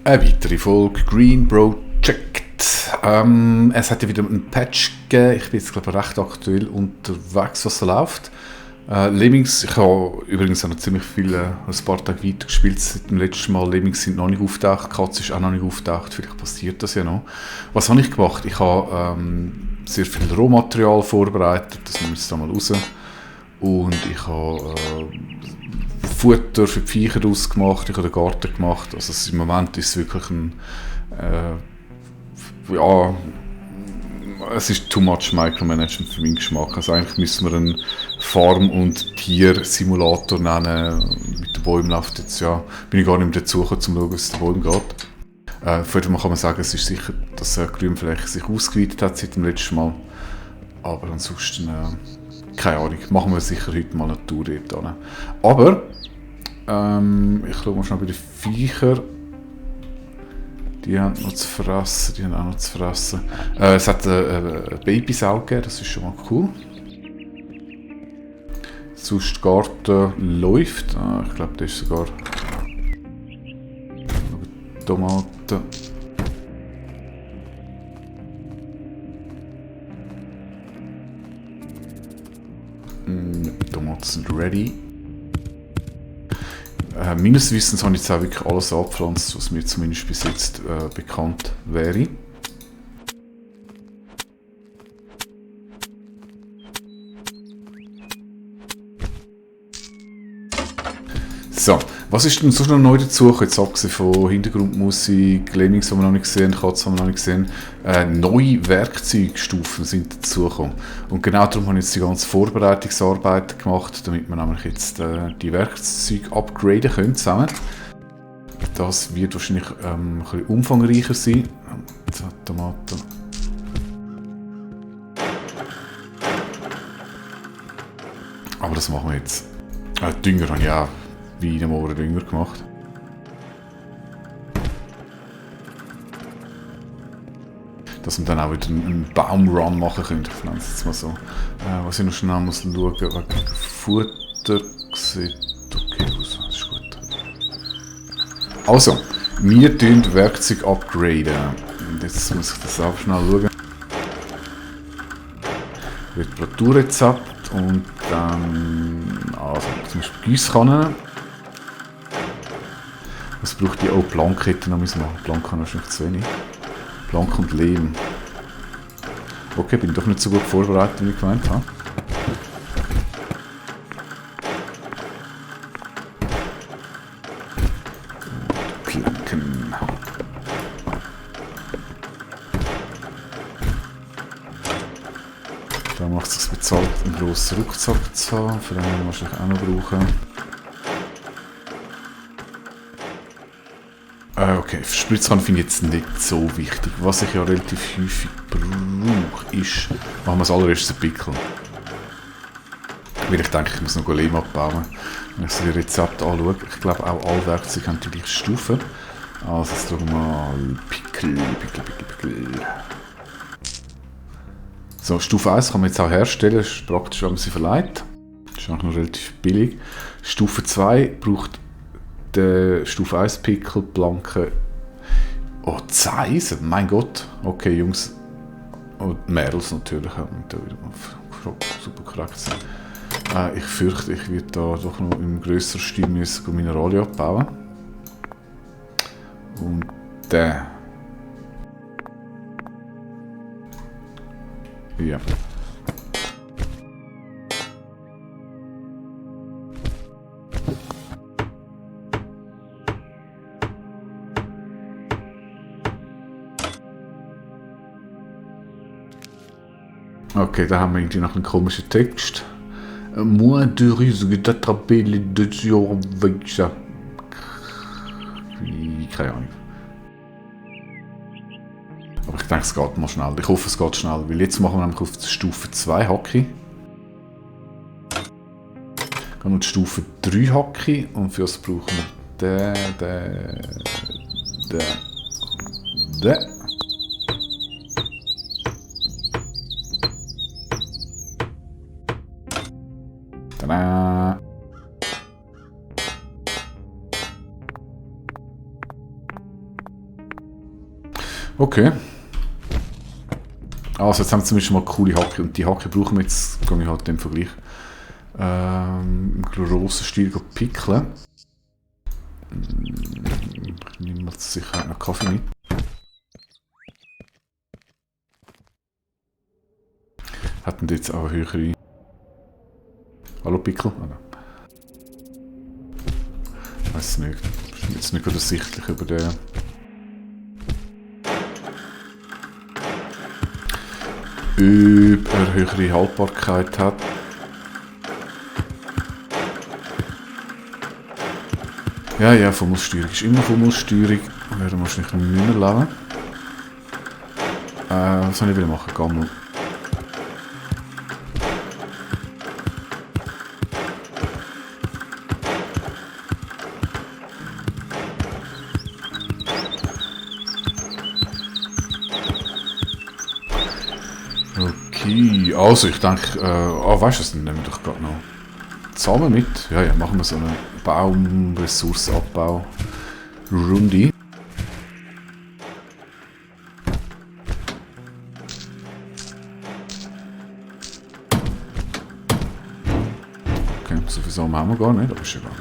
Eine weitere Folge Green Project. Es hat ja wieder einen Patch gegeben. Ich bin jetzt glaube ich recht aktuell unterwegs, was da läuft. Lemmings, ich habe übrigens auch noch ziemlich viele, ein paar Tage weitergespielt seit dem letzten Mal. Lemmings sind noch nicht auftaucht, Katz ist auch noch nicht auftaucht, vielleicht passiert das ja noch. Was habe ich gemacht? Ich habe sehr viel Rohmaterial vorbereitet, das nehme ich jetzt da mal raus. Und ich habe Futter für die Viecher daraus gemacht, ich habe den Garten gemacht. Also im Moment ist es wirklich ein, ja, es ist too much Micromanagement für meinen Geschmack. Also eigentlich müssen wir einen Farm- und Tiersimulator nennen. Mit den Bäumen läuft jetzt, ja, bin ich gar nicht mehr dazu gekommen, um zu schauen, wie es den Bäumen geht. Vor allem kann man sagen, es ist sicher, dass die Grünfläche sich ausgeweitet hat seit dem letzten Mal. Aber ansonsten, keine Ahnung, machen wir sicher heute mal eine Tour dort hin. Aber, ich schaue mal schnell bei den Viechern. Die haben noch zu fressen, die haben auch noch zu fressen. Es hat eine Babysau gegeben, das ist schon mal cool. Sonst der Garten läuft. Ich glaube, da ist sogar Tomaten. Tomaten sind ready. Meines Wissens habe ich jetzt auch wirklich alles angepflanzt, was mir zumindest bis jetzt bekannt wäre. So, was ist denn sonst noch neu dazugekommen, jetzt abgesehen von Hintergrundmusik, Lemmings, die wir noch nicht gesehen haben, Katzen, die wir noch nicht gesehen haben. Neue Werkzeugstufen sind dazugekommen. Und genau darum habe ich jetzt die ganze Vorbereitungsarbeit gemacht, damit wir nämlich jetzt die Werkzeuge upgraden können zusammen. Das wird wahrscheinlich ein bisschen umfangreicher sein. Tomaten. Aber das machen wir jetzt. Dünger habe ich auch wie in einem Ohren Dünger gemacht. Dass wir dann auch wieder einen Baumrun machen können, ich nenne es jetzt mal so. Was ich noch schnell muss schauen, wegen Futter sieht okay aus, das ist gut. Also, wir tun Werkzeug upgraden. Und jetzt muss ich das auch schnell schauen. Reparaturrezept und dann, also zum Beispiel Giesskanne. Was braucht die? Oh, Plank hätte ich noch machen. Plank habe ich wahrscheinlich zu wenig. Plank und Lehm. Okay, bin doch nicht so gut vorbereitet, wie ich gemeint habe. Planken. Da macht es sich bezahlt, einen grossen Rucksack zu haben. Für den wir wahrscheinlich auch noch brauchen. Okay, Spritzkanne finde ich jetzt nicht so wichtig. Was ich ja relativ häufig brauche, ist, machen wir als allererstes einen Pickel. Weil ich denke, ich muss noch Lehm abbauen. Wenn ich so die Rezepte anschaue, ich glaube auch alle Werkzeuge haben die gleiche Stufe. Also jetzt schauen wir mal Pickel. So, Stufe 1 kann man jetzt auch herstellen, das ist praktisch, wenn man sie verleiht. Das ist auch noch relativ billig. Stufe 2 braucht der Stufe 1 Pickel, Planken. Oh, Zeisen, mein Gott. Okay, Jungs. Und Mädels natürlich, haben da wieder mal super korrekt sein. Ich fürchte, ich werde da doch noch im grösseren Stil müssen Mineralien abbauen. Und der. Ja. Okay, da haben wir irgendwie noch einen komischen Text. Moins de risque d'attraper les deux avec keine Ahnung. Aber ich denke, es geht mal schnell. Ich hoffe, es geht schnell, weil jetzt machen wir nämlich auf die Stufe 2 Hacke. Gehen wir die Stufe 3 Hacke und für das brauchen wir den. Tada! Okay. Also jetzt haben wir zumindest mal eine coole Hacke. Und die Hacke brauchen wir jetzt, gehe ich halt im Vergleich. Im grossen Stil pickeln. Ich nehme mal zur Sicherheit noch Kaffee mit. Hatten die jetzt auch höhere... Hallo Pickel? Ah, nein. Ich weiß es nicht. Ist jetzt nicht gerade ersichtlich über den... Ob er höhere Haltbarkeit hat. Ja, ja, Fummelsteuerung ist immer Fummelsteuerung. Wir werden wahrscheinlich noch nicht mehr leben. Was soll ich wieder machen? Gammel. Okay, also ich denke, weißt du, das nehmen wir doch gerade noch zusammen mit. Ja, ja, machen wir so eine Baumressourcenabbau-Runde. Okay, so viel Samen haben wir gar nicht, aber ist egal.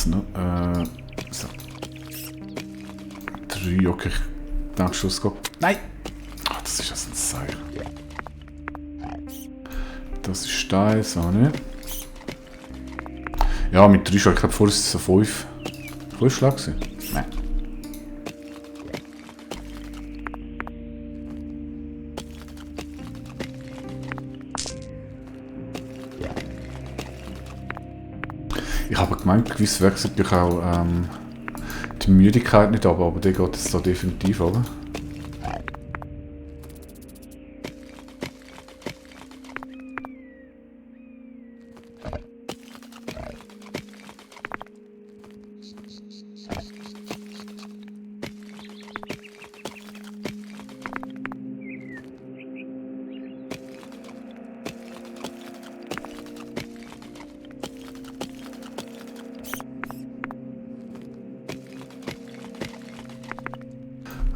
Ne? So. 3, okay, ich denke schon, es geht. Nein! Ach, das ist also ein Seil. Das ist Stein, so nicht. Ja, mit 3 Schlägen, ich glaube, vorher ist es ein 5. 5 Schläge gewesen? Nein. Ich habe gemeint, gewiss wechselt mich auch die Müdigkeit nicht ab, aber der geht jetzt da definitiv ab.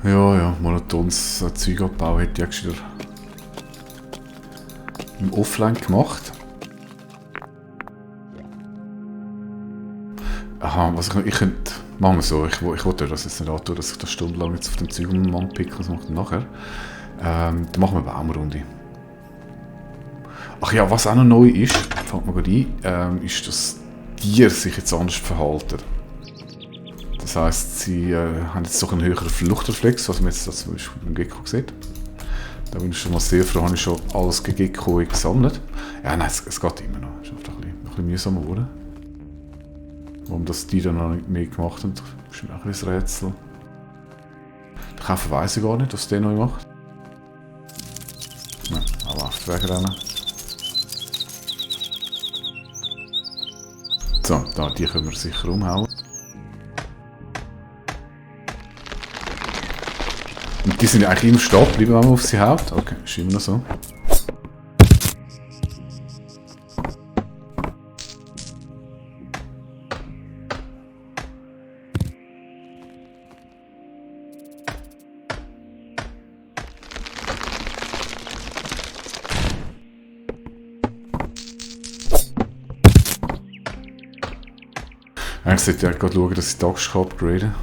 Ja, ja, monotons Zeugabbau hätte ich eigentlich wieder im Offline gemacht. Aha, was ich könnte... Machen wir so, ich wollte das jetzt nicht antun, dass ich das stundenlang jetzt auf dem Zeug picke, was mache ich nachher? Dann machen wir eine Baumrunde. Ach ja, was auch noch neu ist, fällt mir gerade ein, ist, dass Tiere sich jetzt anders verhalten. Das heisst, sie haben jetzt doch einen höheren Fluchtreflex, was man jetzt zum Beispiel beim Gecko sieht. Da bin ich schon mal sehr froh, habe ich schon alles Gecko gesammelt. Ja, nein, es geht immer noch. Es ist einfach ein bisschen mühsamer geworden. Warum das die dann noch nicht mehr gemacht haben, ist mir auch ein bisschen Rätsel. Den Käfer weiss ich gar nicht, was der neu macht. Nein, aber auf die Wege rennen. So, da, die können wir sicher umhauen. Und die sind ja eigentlich immer stehen geblieben, wenn man auf sie haut. Okay, ist immer noch so. Eigentlich sollte ich gerade schauen, dass ich die Axt upgraden kann.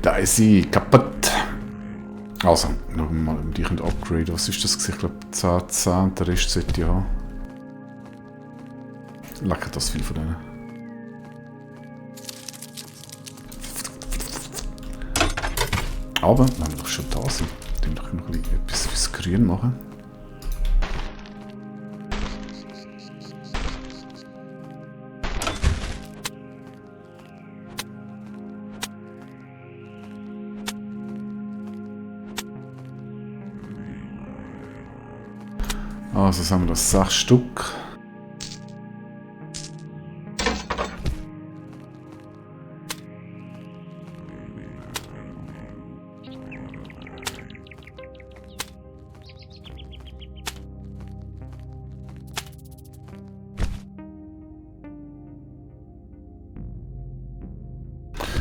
Da ist sie kaputt. Also, nochmal, die können upgraden. Was ist das? Ich glaube 10 und der Rest sollte ich haben. Lecker das viel von denen. Aber, wenn wir doch schon da sind, dann doch noch etwas fürs Grün machen. Also sagen wir das 6 Stück.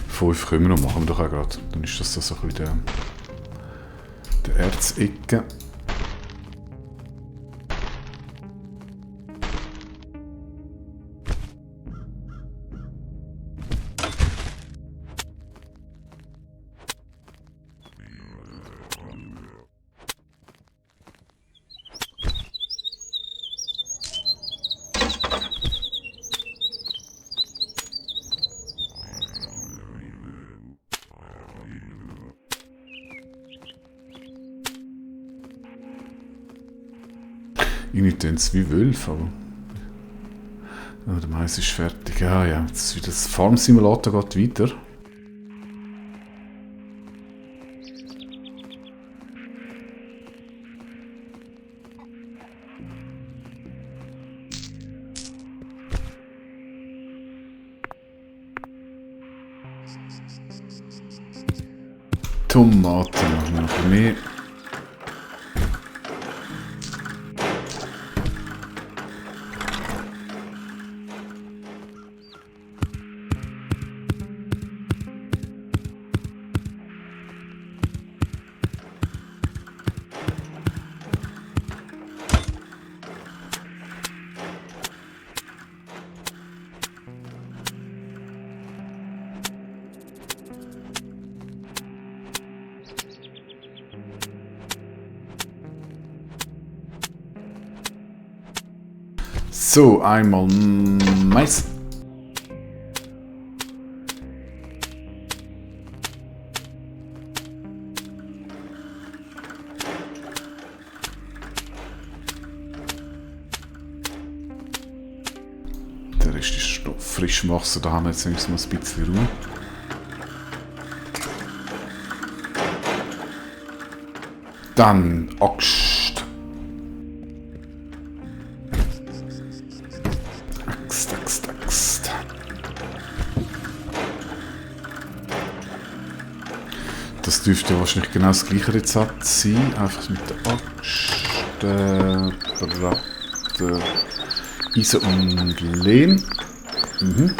Fünf können wir noch machen, wir doch auch gerade. Dann ist das so ein bisschen der Erzecke. Ich tue es wie Wölfe, aber... Oh, der Mais ist fertig. Ja, ja. Jetzt wieder das Farm-Simulator geht weiter. Tomaten machen wir noch mehr. So, einmal Mais. Der Rest ist noch frisch Wasser, da haben wir jetzt mal ein bisschen Ruhe. Dann Axt. Axt. Das dürfte wahrscheinlich genau das gleiche Rezept sein. Einfach mit der Axt, Braten, Eisen und Lehm. Mhm.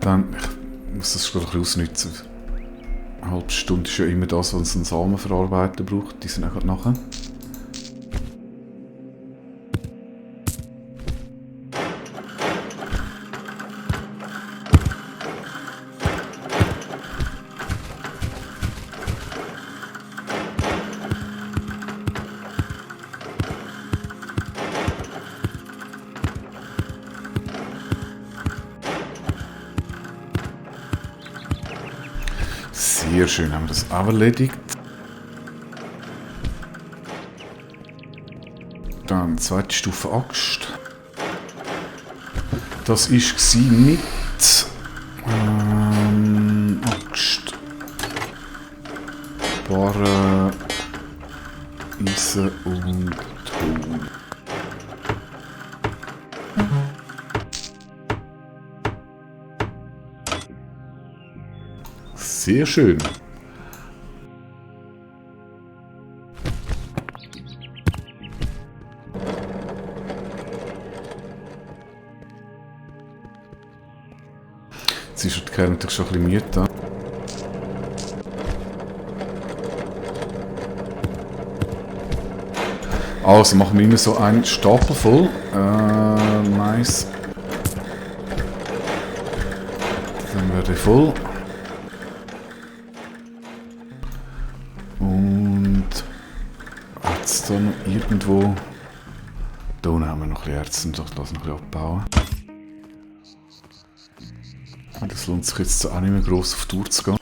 Dann, ich muss das gerade ein bisschen ausnutzen. Eine halbe Stunde ist ja immer das, was ein Samenverarbeiter braucht. Die sind auch gerade nachher. Sehr schön, haben wir das auch erledigt. Dann zweite Stufe Axt. Das war mit Axt, Barren, Eisen und Ton. Sehr schön. Jetzt ist die Kerl natürlich schon ein bisschen müde. Also machen wir immer so einen Stapel voll. Mais. Dann wird er voll. Und jetzt da noch irgendwo. Da haben wir noch ein bisschen Erz und das noch ein bisschen abbauen. Das lohnt sich jetzt auch nicht mehr gross auf die Tour zu gehen.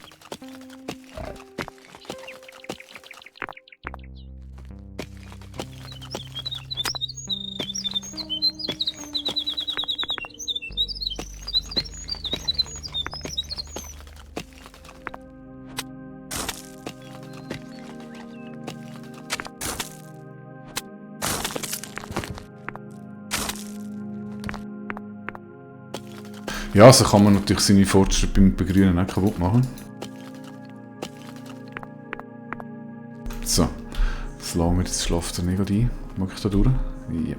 Ja, so kann man natürlich seine Fortschritte beim Begrünen auch kaputt machen. So, solange jetzt schläft er nicht ein. Mag ich da durch? Ja.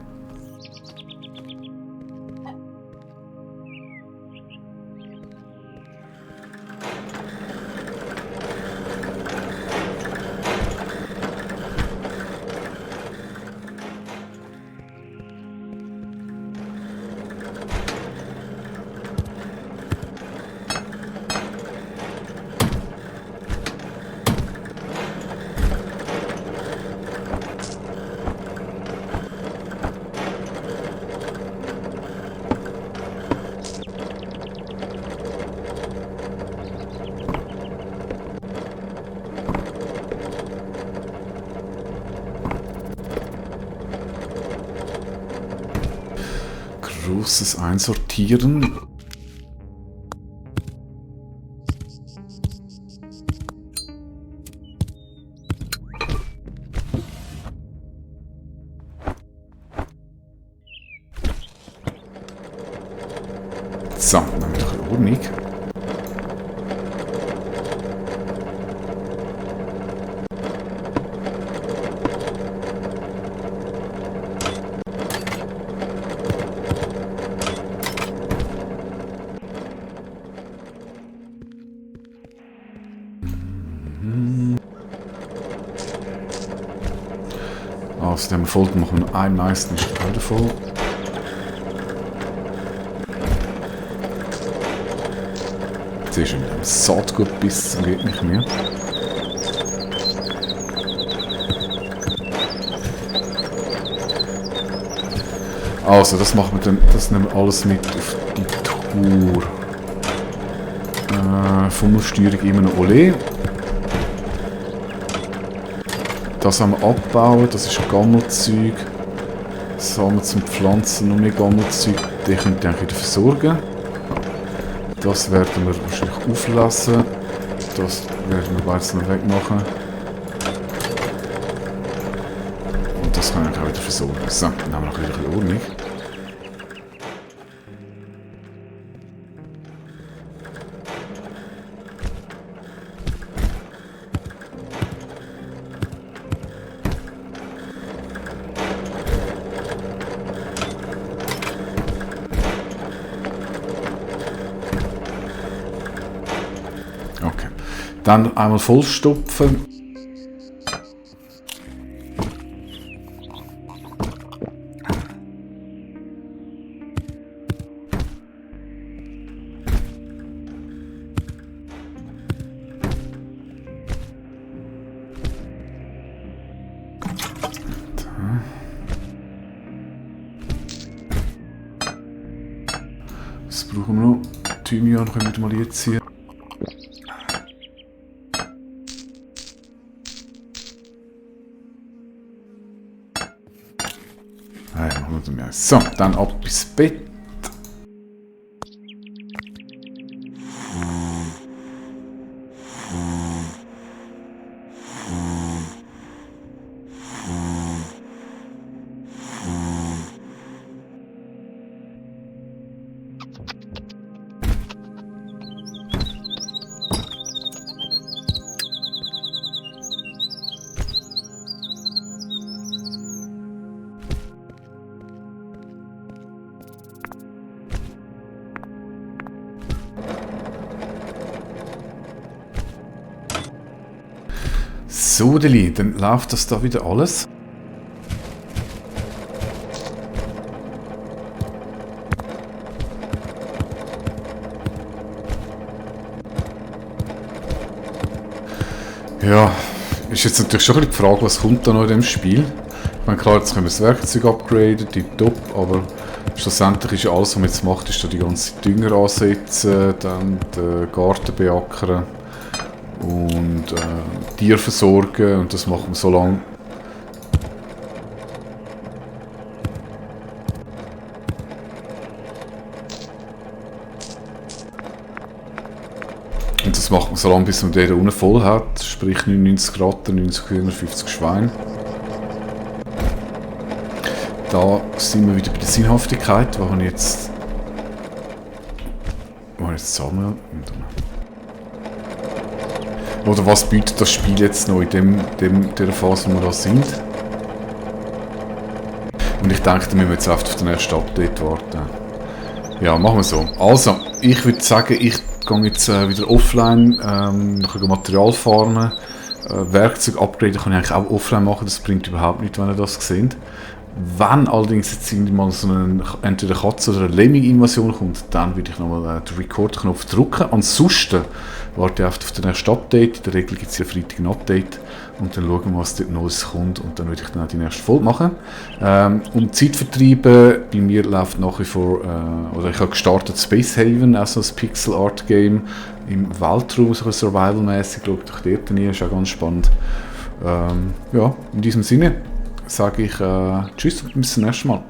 Großes Einsortieren. So, dann haben wir doch eine Ordnung. Also, den Folgen machen wir noch einen meisten, ist der Halde voll. Jetzt ist er mit dem Saatgut bissen, geht nicht mehr. Also, das machen wir dann, das nehmen wir alles mit auf die Tour. Fummelsteuerung immer noch Ole. Das haben wir abgebaut, das ist Gammelzeug. Das haben wir zum Pflanzen noch mehr Gammelzeug. Den könnt ihr wieder versorgen. Das werden wir wahrscheinlich auflassen. Das werden wir beides noch wegmachen. Und das kann ich auch wieder versorgen. So, dann haben wir noch wieder eine Ordnung. Okay. Dann einmal vollstopfen. Das brauchen wir noch. Thymian können wir mal jetzt ziehen. So, dann ab ins Bett. So, Deli, dann läuft das da wieder alles. Ja, ist jetzt natürlich schon ein bisschen die Frage, was kommt da noch in dem Spiel? Ich meine, klar, jetzt können wir das Werkzeug upgraden, tipptopp, aber schlussendlich ist ja alles, was man jetzt macht, ist da die ganze Dünger ansetzen, dann den Garten beackern und Tiere versorgen, und das machen wir so lange. Und das macht man so lange, bis man den unten voll hat, sprich 99 Ratten, 90 Hühner, 50 Schweine. Da sind wir wieder bei der Sinnhaftigkeit, wo ich jetzt jetzt Samuel. Oder was bietet das Spiel jetzt noch in der Phase, wo wir da sind? Und ich denke, da müssen wir jetzt auf den nächsten Update warten. Ja, machen wir so. Also, ich würde sagen, ich gehe jetzt wieder offline, nachher Material farmen. Werkzeug upgraden kann ich eigentlich auch offline machen, das bringt überhaupt nichts, wenn ihr das seht. Wenn allerdings jetzt mal so eine entweder Katze- oder eine Lemming-Invasion kommt, dann würde ich nochmal den Record-Knopf drücken. Ansonsten warte ich auf den nächsten Update. In der Regel gibt es ja Freitag ein Update. Und dann schauen wir, was dort Neues kommt. Und dann würde ich dann auch die nächste Folge machen. Und Zeitvertreiben, bei mir läuft nach wie vor, oder ich habe gestartet Space Haven, also ein Pixel-Art-Game im Weltraum, so survival-mäßig. Schaut doch dort rein, ist auch ganz spannend. Ja, in diesem Sinne sage ich Tschüss und bis zum nächsten Mal.